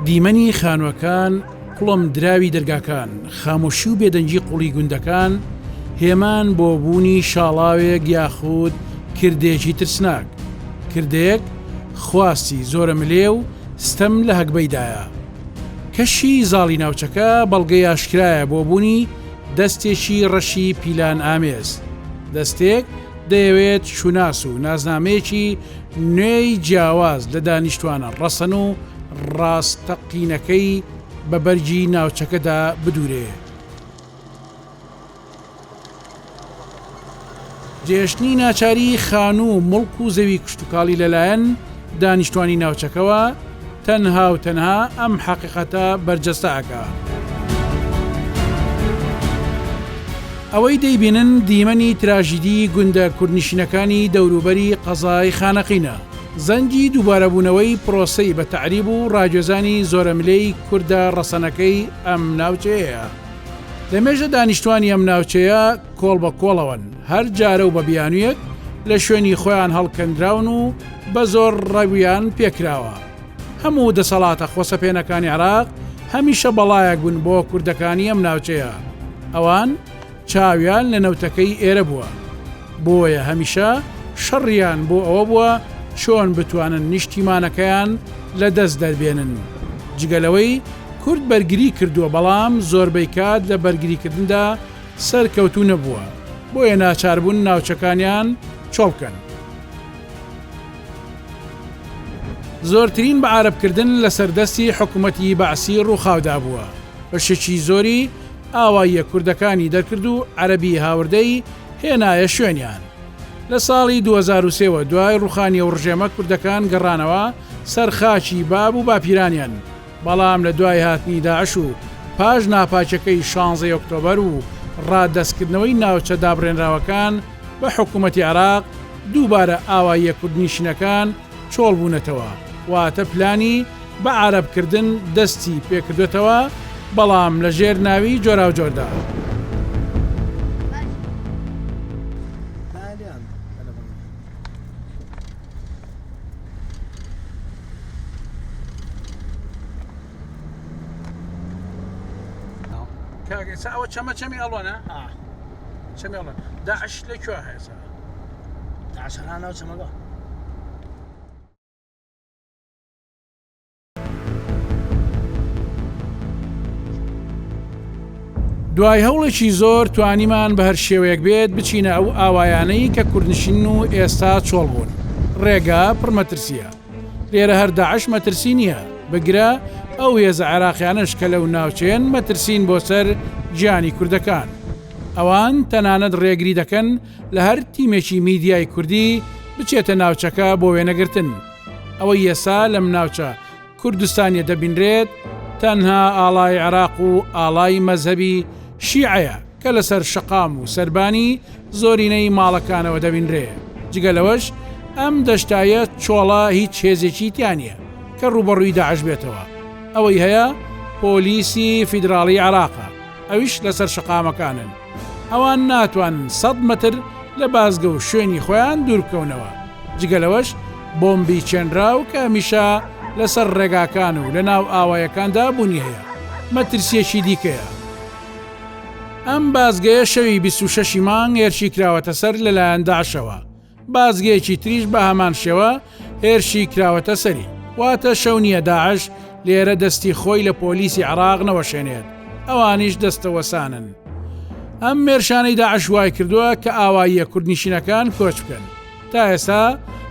دیمەنی خانووەکان، کوڵم دراوی دەرگاکان، خامۆشی و بێدەنگی قوڵی گوندەکان هێمان بۆ بوونی شاڵاوێک یاخود کردەیەکی ترسناک. کردەیەک خواستی زۆرەملێ و ستەم لە هەگبەیدایە. کەشی زاڵی ناوچەکە بەڵگەی ئاشکرایە بۆ بوونی دەستێکی ڕەشی پیلان ئامێز. دەستێک دەیەوێت شوناس و نازنامەیەکی نوێی جیاواز لە دانیشتوانە ڕەسەن و ڕاستەقینەکەی بە بەرگی ناوچەکەدا بدورێ. جێهێشتنی ناچاری خانوو و موڵک و زەوی کشتوکاڵی لەلایەن دانیشتوانی ناوچەکەوە تەنها و تەنها ئەم حەقیقەتە بەرجەستە ئەکا. ئەوەی دەیبینن دیمەنی تراژیدی گوندە کوردنشینەکانی دەوروبەری قەزای خانەقینە. زەنگی دووبارەبوونەوەی پرۆسەی بە تەعریب و ڕاگوێزانی زۆرەملێی کوردە ڕەسەنەکەی ئەم ناوچەیەیە. لە مێژە دانیشتوانی ئەم ناوچەیە کۆڵ بە کۆڵەوەن، هەر جارە و بە بیانوویەک لە شوێنی خۆیان هەڵکەندراون و بە زۆر ڕەویان پێکراوە. هەموو دەسەڵاتە خۆسەپێنەکانی عێراق هەمیشە بەڵایەک بوون بۆ کوردەکانی ئەم ناوچەیە. ئەوان چاویان لە نەوتەکەی ئێرە بووە. بۆیە هەمیشە شەڕیان بۆ ئەوە بووە چۆن بتوانن نیشتیمانەکەیان لە دەست دەربێنن. جگە لەوەی کورد بەرگری کردووە بەڵام زۆربەی کات لە بەرگریکردندا سەرکەوتوو نەبووە، بۆیە ناچاربوون ناوچەکانیان چۆڵ بکەن. زۆرترین بەعەرەبکردن لەسەر دەستی حکومەتی بەعسی ڕووخاودا بووە، بەشێکی زۆری ئاواییە کوردەکانی دەرکرد و عەرەبی هاوردەی هێنایە شوێنیان. لە ساڵی 2003 وە دوای ڕووخانی ئەو ڕژێمە کوردەکان گەڕانەوە سەر خاکی باب و باپیرانیان، بەڵام لە دوای هاتنی داعش و پاش ناپاکیەکەی شانزەی ئۆکتۆبەر و ڕادەستکردنەوەی ناوچە دابڕێنراوەکان بە حکومەتی عێراق دووبارە ئاواییە کوردنیشینەکان چۆڵ بوونەتەوە واتە پلانی بە عەرەبکردن دەستی پێکردۆتەوە بەڵام لە ژێر ناوی جۆراوجۆردا. کاک ئێستا ئەوە چەمە چەمی ئەڵۆنە چەمی ئەڵۆن داعش لە کوێ هەیە داعش هەرا ناو چەمەکە. دوای هەوڵێکی زۆر توانیمان بە هەر شێوەیەک بێت بچینە ئەو ئاوایانەی کە کوردنشینن و ئێستا چۆڵ بوون. ڕێگا پڕ مەترسییە. لێرە هەر داعش مەترسی نییە، بگرە ئەو هێزە عێراقیانەش کە لەو ناوچەیەن مەترسین بۆ سەر گیانی کوردەکان. ئەوان تەنانەت ڕێگری دەکەن لە هەر تیمێکی میدیای کوردی بچێتە ناوچەکە بۆ وێنەگرتن. ئەوەی ئێستا لەم ناوچە کوردستانیە دەبینرێت تەنها ئاڵای عێراق و ئاڵای مەزهەبی شیعەیە کە لەسەر شەقام و سەربانی زۆرینەی ماڵەکانەوە دەبینرێ جگە لەوەش ئەم دەشتایە چۆڵە هیچ هێزێکی تیا نیە کە ڕووبەڕووی داعش بێتەوە ئەوەی هەیە پۆلیسی فیدراڵی عێراقە ئەویش لەسەر شەقامەکانن ئەوان ناتوانن سەد مەتر لە بازگە و شوێنی خۆیان دووربکەونەوە، جگە لەوەش بۆمبی چێنراو کە هەمیشە لەسەر ڕێگاکان و لەناو ئاوایەکاندا بوونی هەیە مەترسییەکی دیکەیە. ئەم بازگەیە شەوی 26 ی مانگ هێرشی کراوەتە سەر لەلایەن داعشەوە، بازگەیەکی تریش بە هەمان شێوە هێرشی کراوەتە سەری. واتە شەو نییە داعش لێرە دەستی خۆی لە پۆلیسی عێراق نەوەشێنێت، ئەوانیش دەستەوەسانن. ئەم مێرشانەی داعش وای کردووە کە ئاواییە کوردنشینەکان کۆچ بکەن. تا ئێستا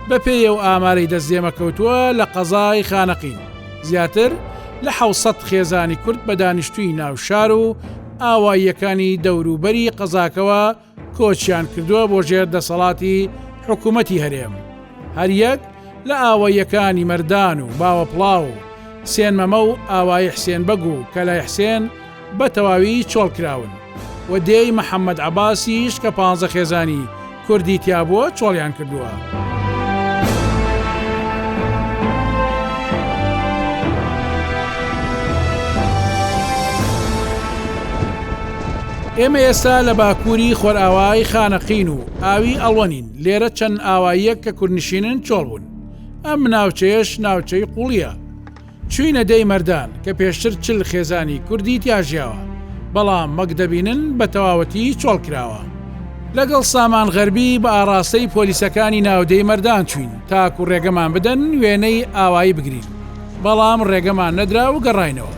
بەپێی ئەو ئامارەی دەست ئێمە کەوتووە لە قەزای خانەقین زیاتر لە 700 خێزانی کورد بە دانیشتووی ناو شار و ئاواییەکانی دەوروبەری قەزاکەوە کۆچیان کردووە بۆ ژێر دەسەڵاتی حکوومەتی هەرێم. هەریەک لە ئاواییەکانی مەردان و باوەپڵاو و سێنمەمە و ئاوایی حسێن بەگ و کەلای حسێن بە تەواوی چۆڵ کراون و دێی محەممەد عەباسیش کە پانزە خێزانی کوردی تیا بووە چۆڵیان کردووە. ئێمە ئێستا لە باکووری خۆرئاوای خانەقین و ئاوی ئەڵوەنین، لێرە چەند ئاواییەک کە کوردنشینن چۆڵ بوون. ئەم ناوچەیەش ناوچەی قوڵییە. چووینە دێی مەردان کە پێشتر 40 خێزانی کوردی تیا ژیاوە، بەڵام وەک دەبینن بە تەواوەتی چۆڵ کراوە. لەگەڵ سامان غەربی بە ئاڕاستەی پۆلیسەکانی ناو دێی مەردان چووین تاکو ڕێگەمان بدەن وێنەی ئاوایی بگرین، بەڵام ڕێگەمان نەدرا و گەڕاینەوە.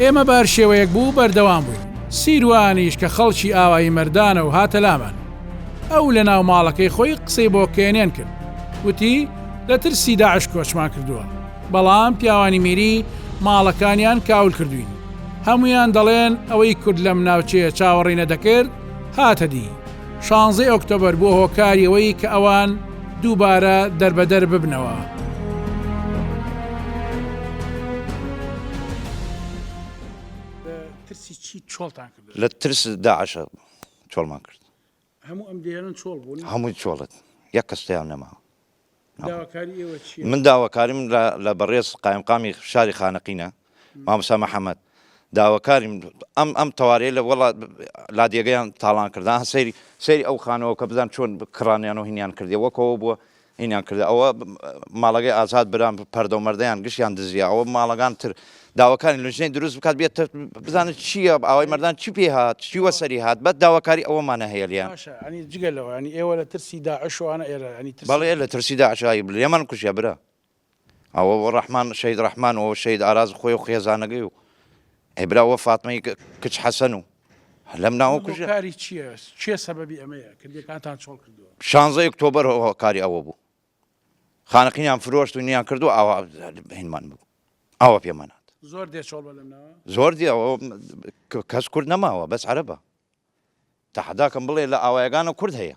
ئێمە بە هەر شێوەیەک بوو بەردەوام بووین. سیروانیش کە خەڵکی ئاوایی مەردانە و هاتە لامان. ئەو لە ناو ماڵەکەی خۆی قسەی بۆ کێنێن کرد. وتی، لە ترسی داعش کۆچمان کردووە. بەڵام پیاوانی میری ماڵەکانیان کاول کردووین. هەموویان دەڵێن ئەوەی کورد لەم ناوچەیە چاوەڕێی نەدەکرد هاتە دی. شانزەی ئۆکتۆبەر بووە هۆکاری ئەوەی کە ئەوان دووبارە دەربەدەر ببنەوە. ترسی چی چۆڵتان کرد؟ لە ترس داعش چۆڵمان کرد. هەموو ئەم دێیانە چۆڵ بوون؟ هەمووی چۆڵت، یەک کەس تێیان نەماوە. داواکاری ئێوە چییە؟ من داواکاریم لە بەڕێز قایمقامی شاری خانەقینە مامۆستا محەممەد داواکاریم ئەم ئەم تەوارەیە لە وەڵا لادێگەیان تاڵان کردان سەیری سەیری ئەو خانەوە کە بزان چۆن کڕانیان و هینیان کردی وەکەوە بووە هینیان کردە ئەوە ماڵەکەی ئازاد برام پەردە و مەردەیان گشتیان دزیە ئەوە ماڵەکان تر داواکاری لجنەی دروست بکات بێت بزانێت چییە ئاوای مەردان چی پێ هات چی وەسەری هات بەس داواکاری ئەوەمانە هەیە لێیان. باشە یانی جگە لەوە یانی ئێوە لە ترسی داعش و ئەوانە ئێرە یانی ترسی. بەڵێ لە ترسی داعش لێمان کوژیا برا ئەوە ڕەحمان شەهید ڕەحمان و شەهید ئاراز خۆی و خێزانەکەی و ئەی برا وە فاتمەی کچ حەسەن و لەم ناوە کوژیا. هۆکاری چییە کێ سەبەبی ئەمەیە کە دێکانتان چۆڵ کردووە؟ شانزەی ئۆکتۆبەر هۆکاری ئەوە بوو خانەقینیان فرۆشت و نیان کردو ئاوا هینمان بوو ئاوا پێمان هات. زۆر دێ چۆڵ بە لەم ناوە؟ زۆر دێ ئەوە کەس کورد نەماوە بەس عەرەبە تەحەداکەم بڵێ لە ئاوایەکانە کورد هەیە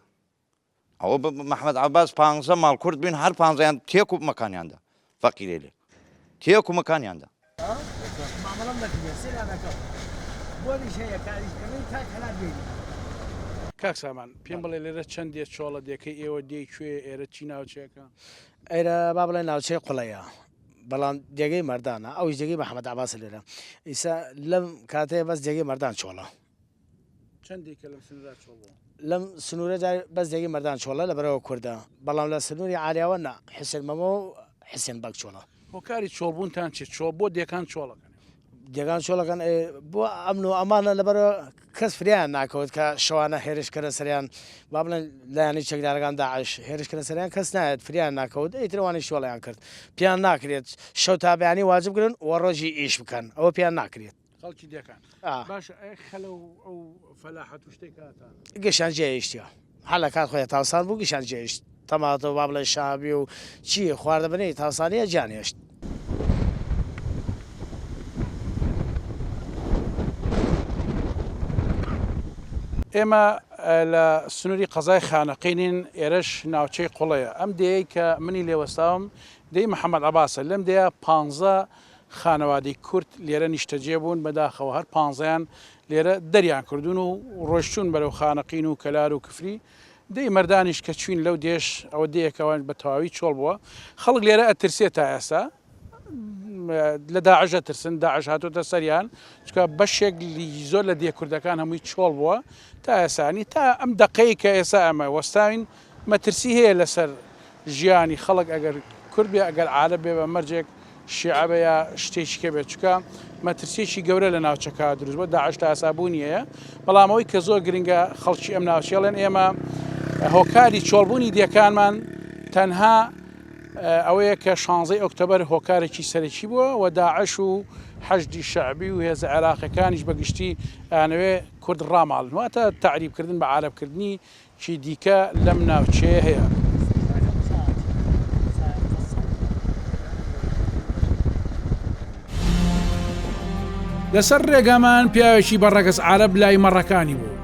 ئەوە محمد عباس پانزە ماڵ کورد بووین هەر پانزەیان تێک و مەکانیاندا فەقیرەی لێ تێک و مەکانیاندا. کاک سامان پێم بڵێ لێرە چەند دێ چۆڵە دێکەی ئێوە دێی کوێیە ئێرە چی ناوچەیەکە؟ ئێرە با بڵێن ناوچەی قوڵەیە بەڵام دێگەی مەردانە ئەویش دێگەی محەمەد عەباسە لێرە ئیسا لەم کاتەیە بەس دێگەی مەردان چۆڵە. چەند دێکە لەم سنوورە چۆڵ بووە؟ لەم سنوورە جا بەس دێگەی مەردان چۆڵە لەبەرئەوە کوردە بەڵام لە سنووری عالیاوە نا حوسێن مەمۆ و حوسێن بەگ چۆڵە. هۆکاری چۆڵبوونتان چیە؟ چۆ بۆ دێکان چۆڵەکەن؟ دێکان چۆڵەکەن بۆ ئەمن و ئەمانە لەبەر کەس فریایان ناکەوت کە شەوانە هێرش کەرە سەریان با بڵێن لایەنی چەکدارەکان داعش هێرش کەرە سەریان کەس نایەت فریان ناکەوت ئیتر ئەوانیش چۆڵیان کرد پێیان ناکرێت شەو تا بەیانی واجب گرن و ڕۆژی ئیش بکەن ئەوە پێیان ناکرێت. خەڵکی دێکان باشە ئەی خەلە و ئەو فەلاحەت و شتێک هاتان گشان جێیشتە هەر لە کات خۆی تاوسان بوو گشان جێیشت تەماتە و با بڵێ شابی و چی خواردەمەنی تاوسانیە جیان هێشت. ئێمە لە سنووری قەزای خانەقینین، ئێرەش ناوچەی قوڵەیە. ئەم دێیەی کە منی لێ وەستاوم دێی محەمەد عەباسە. لەم دێیە پانزە خانەوادەی کورد لێرە نیشتەجێ بوون، بەداخەوە هەر پانزەیان لێرە دەریان کردوون و ڕۆیشتوون بەرەو خانەقین و کەلار و کفری. دێی مەردانیش کە چووین لەو دێش ئەوە دێیەکە بە تەواوی چۆڵ بووە. خەڵک لێرە ئەترسێ تا ئێستا لە داعش ئەترسن، داعش هاتۆتە سەریان، چونکە بەشێک زۆر لە دێ کوردەکان هەمووی چۆڵ بووە تا ئێستا. یانی تا ئەم دەقەی کە ئێستا ئێمە وەستاوین مەترسی هەیە لەسەر ژیانی خەڵک ئەگەر کورد بێ ئەگەر عارەب بێ بە مەرجێک شیعە بێ یا شتێکی کە بێت چونکە مەترسیەکی گەورە لە ناوچەکە دروست بووە داعش تا ئێستا بوونی هەیە بەڵام ئەوەی کە زۆر گرنگە خەڵکی ئەم ناوچەیە ڵێن ئێمە هۆکاری چۆڵبوونی دێکانمان تەنها ئەوەیە کە شانزەی ئۆکتۆبەر هۆکارێکی سەرەکی بووە و داعش و حەشدی شەعبی و هێزە عێراقیەکانیش بەگشتی ئەیانەوێ کورد ڕاماڵن واتە تەعریبکردن بە عارەبکردنی چی دیکە لەم ناوچەیە هەیە؟ لەسەر ڕێگامان پیاوێکی بە ڕەگەز عارەب لای مەڕەکانی بوو.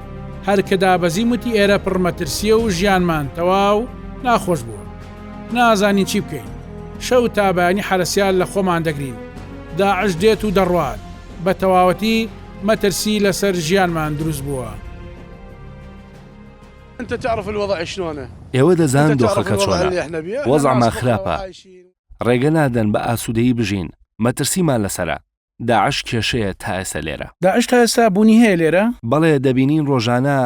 هەر کە دابەزیم وتی ئێرە پڕ مەترسییە و ژیانمان تەواو ناخۆش بووە. نازانین چی بکەین. شەو تا بەیانی حەرەسیار لە خۆمان دەگرین. داعش دێت و دەڕوات. بە تەواوەتی مەترسی لەسەر ژیانمان دروست بووە. ئێوە دەزانن دۆخەکە چۆنە، وەزعمان خراپە، ڕێگە نادەن بە ئاسوودەیی بژین، مەترسیمان لەسەرە، داعش کێشەیە تا ئێستا لێرە. داعش تا ئێستا بوونی هەیە لێرە؟ بەڵێ دەبینین ڕۆژانە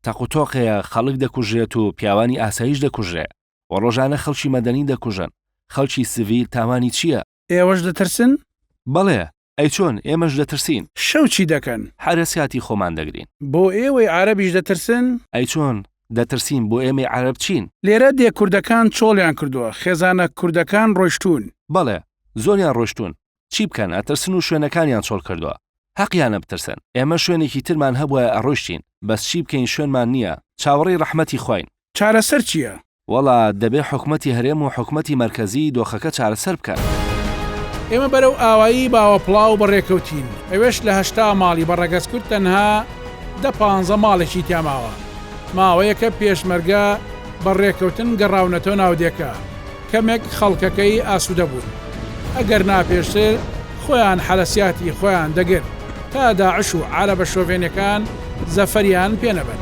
تەقوتۆقەیە، خەڵک دەکوژرێت و پیاوانی ئاسایش دەکوژرێ و ڕۆژانە خەڵکی مەدەنی دەکوژن، خەڵکی سڤیل تاوانی چییە؟ ئێوەش دەترسن؟ بەڵێ، ئەی چۆن، ئێمەش دەترسین. شەو چی دەکەن؟ حەرەسیاتی خۆمان دەگرین. بۆ ئێوەی عەرەبیش دەترسن؟ ئەی چۆن، دەترسین، بۆ ئێمەی عەرەب چین؟ لێرە دێ کوردەکان چۆڵیان کردووە، خێزانە کوردەکان ڕۆیشتوون. بەڵێ، زۆریان ڕۆیشتوون. چی بکەن، ئەترسن و شوێنەکانیان چۆڵ کردووە. هەقیانە بترسن. ئێمە شوێنێکی ترمان هەبوایە ئەڕۆیشتین، بەس چی بکەین شوێنمان نییە، چاوەڕێی ڕەحمەتی خواین. چارەسەر چییە؟ وەڵا دەبێ حکومەتی هەرێم و حکومەتی مەرکەزی دۆخەکە چارەسەر بکەن. ئێمە بەرەو ئاوایی باوەپڵاو بەڕێکەوتین، ئەوێش لە 80 ماڵی بە ڕەگەز کورد تەنها دە پانزە ماڵێکی تیا ماوە. ماوەیەکە پێشمەرگە بە ڕێکەوتن گەڕاونەتەوە ناو دێکە، کەمێک خەڵکەکەی ئاسوودە بوون. ئەگەرنا پێشتر خۆیان حەرەسیاتی خۆیان دەگرت تا داعش و عەرەبە شۆڤێنەکان زەفەریان پێ نەبەن.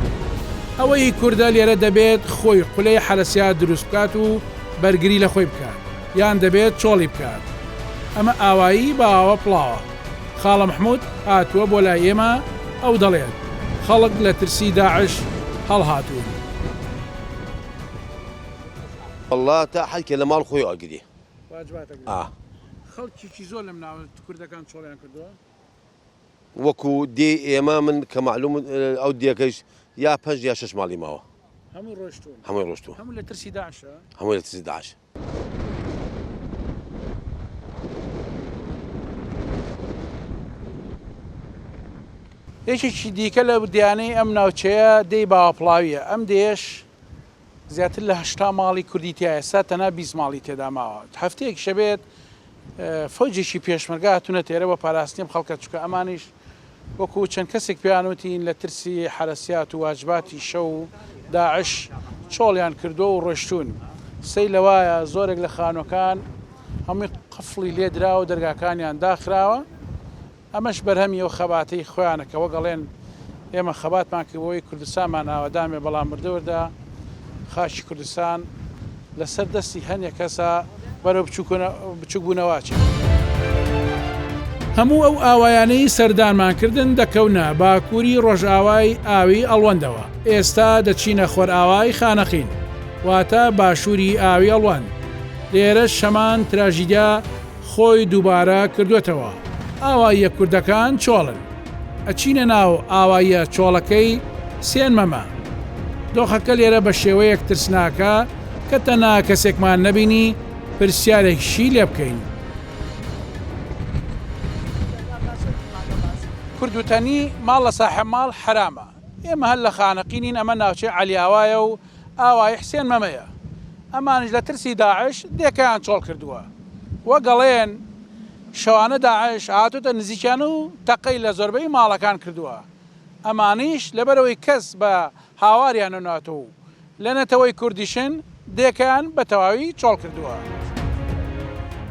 ئەوەی کوردە لێرە دەبێت خۆی قولەی حەرەسیات دروست بکات و بەرگری لە خۆی بکات یان دەبێت چۆڵی بکات. ئەمە ئاوایی باوە پڵاوە. خاڵە محمود هاتووە بۆ لای ئێمە ئەو دەڵێت خەڵک لە ترسی داعش هەڵهاتوون. وەڵا تا حەلکێ لە ماڵ خۆی ئەگری. واجباتە ئا. خەڵکێکی زۆر لەم ناوە کوردەکان چۆڵیان کردووە؟ وەکو دێی ئێمە من کە مەعلوم ئەو دێکەیش یا پەنج یا شەش ماڵی ماوە. هەمووی ڕۆیشتوون. هەمووی ڕۆیشتووە. هەموو لە ترسی داعشە؟ هەمووی لە ترسی داعش. یەکێکی دیکە لە دێیانەی ئەم ناوچەیە دێی باوەپڵاوییە، ئەم دێیەش زیاتر لە 80 ماڵی کوردی تیایە، ئێستا تەنها 20 ماڵی تێدا ماوە. هەفتەیەکیشە بێت فەوجێکی پێشمەرگە هاتوونەتە ئێرە بۆ پاراستنی ئەم خەڵکە، چونکە ئەمانیش وەکو چەند کەسێک پێیان وتین لە ترسی حەرەسیات و واجباتی شەو و داعش چۆڵیان کردووە و ڕۆشتوون. سەیر لەوایە زۆرێک لە خانووەکان هەمووی قفڵی لێدراوە و دەرگاکانیان داخراوە. ئەمەش بەرهەمی ئەو خەباتەی خۆیانە کە وەک ئەڵێن ئێمە خەباتمان کرد بۆ ئەوەی کوردستانمان ئاوەدان بێ بەڵام وردە وردە خاکی کوردستان لەسەر دەستی هەنێ کەسە بەرەو بچووکبوونەوە ئەچێت. هەموو ئەو ئاوایانەی سەردانمان کردن دەکەونە باکووری ڕۆژئاوای ئاوی ئەڵوەندەوە، ئێستا دەچینە خۆرئاوای خانەقین واتە باشووری ئاوی ئەڵوەند، لێرەش هەمان تراژیدیا خۆی دووبارە کردووەتەوە، ئاواییە کوردەکان چۆڵن. ئەچینە ناو ئاواییە چۆڵەکەی سێنمەمە. دۆخەکە لێرە بە شێوەیەک ترسناکە کە تەنها کەسێکمان نەبینی پرسیارێکیشی لێ بکەین. کورد وتەنی ماڵ لە ساحێب ماڵ حەرامە. ئێمە هەر لە خانەقینین ئەمە ناوچەی عەلیاوایە و ئاوایی حسێن مەمەیە. ئەمانیش لە ترسی داعش دێکەیان چۆڵ کردووە. وەک ئەڵێن شەوانە داعش هاتۆتە نزیکیان و تەقەی لە زۆربەی ماڵەکان کردووە. ئەمانیش لەبەرئەوەی کەس بە هاواریان نەناتۆ و لە نەتەوەی کوردیشن دێکەیان بە تەواوی چۆڵ کردووە.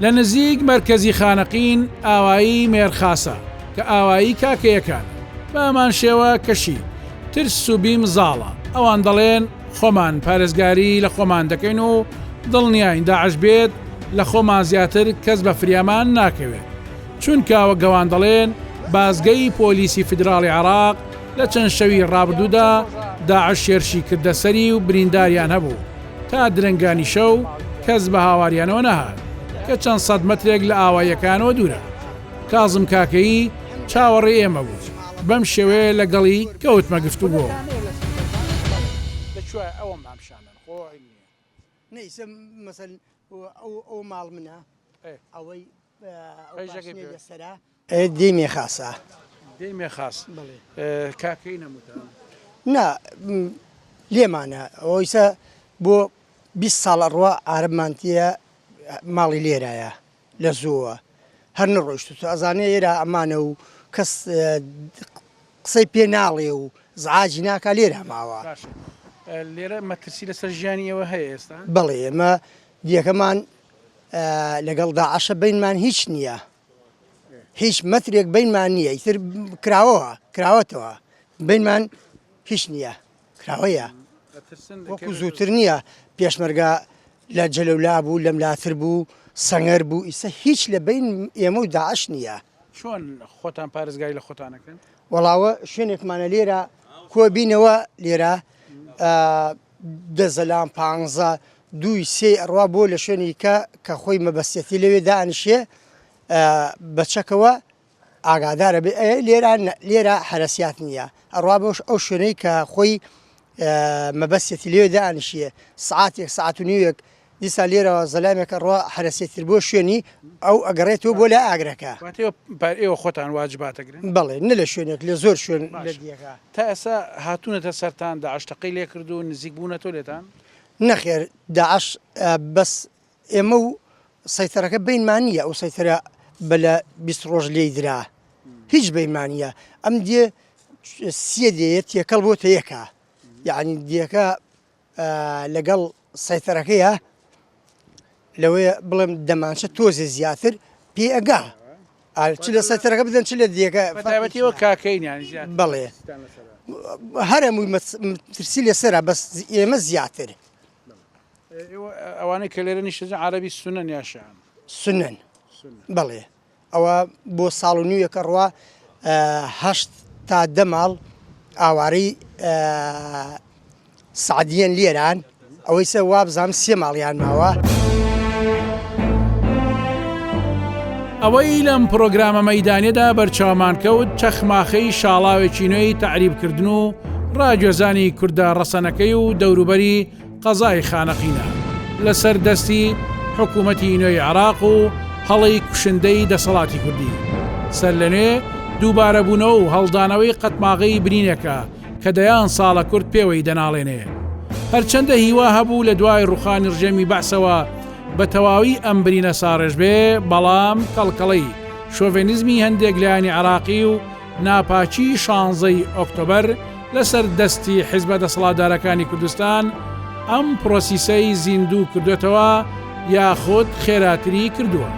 لە نزیک مەرکەزی خانەقین ئاوایی مێرخاسە کە ئاوایی کاکەیەکانە بە هەمان شێوە کەشی ترس و بیم زاڵە، ئەوان دەڵێن خۆمان پارێزگاری لە خۆمان دەکەین و دڵنیاین داعش بێت لە خۆمان زیاتر کەس بە فریامان ناکەوێت، چونکە وەک ئەوان دەڵێن بازگەی پۆلیسی فیدراڵی عێراق لە چەند شەوی ڕابردوودا داعش هێرشی کردە سەری و برینداریان هەبوو تا درەنگانی شەو کەس بە هاواریانەوە نەهات کە چەند سەد مەترێک لە ئاواییەکانەوە دوورە. کازم کاکەیی چاوەڕێی ئێمە بوو. بەم شێوەیە لەگەڵی کەوتمە گفتوگۆ. دێی مێخاسە. دێی مێخاس. بەڵێ. کاکەی نەموتان؟ نا لێمانە ئەوەیسە بۆ 20 ساڵ ئەڕوا عارەبمان تێیە ماڵی لێرایە لە زووە هەر نەڕۆیشتووە ئەزانێ ئێرە ئەمانە و کەس قسەی پێ ناڵێ و زعاجی ناکا لێرە ماوە. باشە لێرە مەترسی لەسەر ژیانی ئێوە هەیە ئێستا؟ بەڵێ ئێمە دیەکەمان لەگەڵ داعشە بینمان هیچ نییە هیچ مەترێک بینمان نییە ئیتر کراوەوە کراوەتەوە بینمان هیچ نییە کراوەیە وەکو زووتر نییە پێشمەرگە لە جەلەولا بوو لەم لاتر بوو سەنگەر بوو ئیسە هیچ لە بین ئێمە و داعش نییە. چۆن خۆتان پارێزگاری لە خۆتانەکەن؟ وەڵاوە شوێنێکمانە لێرە کۆبینەوە لێرە دە زەلام پانزە دووی سێی ئەڕوا بۆ لە شوێنی کە کە خۆی مەبەستێتی لەوێ دانیشێ. بە چەکەوە ئاگادارە بێ ئەی لێرە لێرە حەرەسیات نییە ئەڕوا بۆش ئەو شوێنەی کە خۆی مەبەستێتی لێ دانیشیە سعاتێک سعات و نیوێک دیسا لێرەوە زەلامێک ئەڕوا حەرەسیتر بۆ شوێنی ئەو ئەگەڕێتەوە بۆ لای ئاگرەکە. واتە ئێوە خۆتان واجباتەگرن؟ بەڵێ نە لە شوێنێک لە زۆر شوێن لە دیەکە. تا ئێستا هاتوونەتە سەرتان داعش تەقەی لێکردوون نزیک بوونەتەوە لێتان؟ نەخێر داعش بەس ئێمە و سەیتەرەکە بەینمان نییە ئەو سەیتەرە بە لە 20 ڕۆژ لێی درا هیچ بەینمان نییە ئەم دێ سیە دێیە تێکەڵ بۆتە یەکە یعنی دێکە لەگەڵ سەیتەرەکەیە لەوەیە بڵێم دەمانچە تۆزێ زیاتر پێ ئەگا چ لە سەیتەرەکە بدەن چ لە دێکە بەتایبەتیەوە کاکەین یانی زیاتر بەڵێ هەر هەمووی مەترسی لەسەرە بەس ئێمە زیاتر ئەوانەی کە لێرە نیشتەجێن عەرەبی سوننەن یا شیعەن؟ سوننەن بەڵێ ئەوە بۆ ساڵ و نیوێکە ڕوا هەشت تا دە ماڵ ئاوارەی سعدیەن لێران ئەوەی سە وابزانم سێ ماڵیان ماوە. ئەوەی لەم پڕۆگرامە مەیدانیەدا بەرچاومان کەوت چەخماخەی شاڵاوێکی نوێی تەعریبکردن و ڕاگوێزانی کوردە ڕەسەنەکەی و دەوروبەری قەزای خانەقینە لەسەر دەستی حکوومەتی نوێی عێراق و هەڵەی کوشندەی دەسەڵاتی کوردی سەرلەنوێ دووبارەبوونەوە و هەڵدانەوەی قەتماغەی برینێکە کە دەیان ساڵە کورد پێوەی دەناڵێنێ. هەرچەندە هیوا هەبوو لە دوای ڕوخانی ڕژێمی بەعسەوە بە تەواوی ئەم برینە ساڕێژ بێ، بەڵام کەڵکەڵەی شۆڤێنیزمی هەندێک لایەنی عێراقی و ناپاکیی شانزەی ئۆکتۆبەر لەسەر دەستی حیزبە دەسەڵاتدارەکانی کوردستان ئەم پرۆسیسەی زیندوو کردۆتەوە یاخود خێراتری کردووە.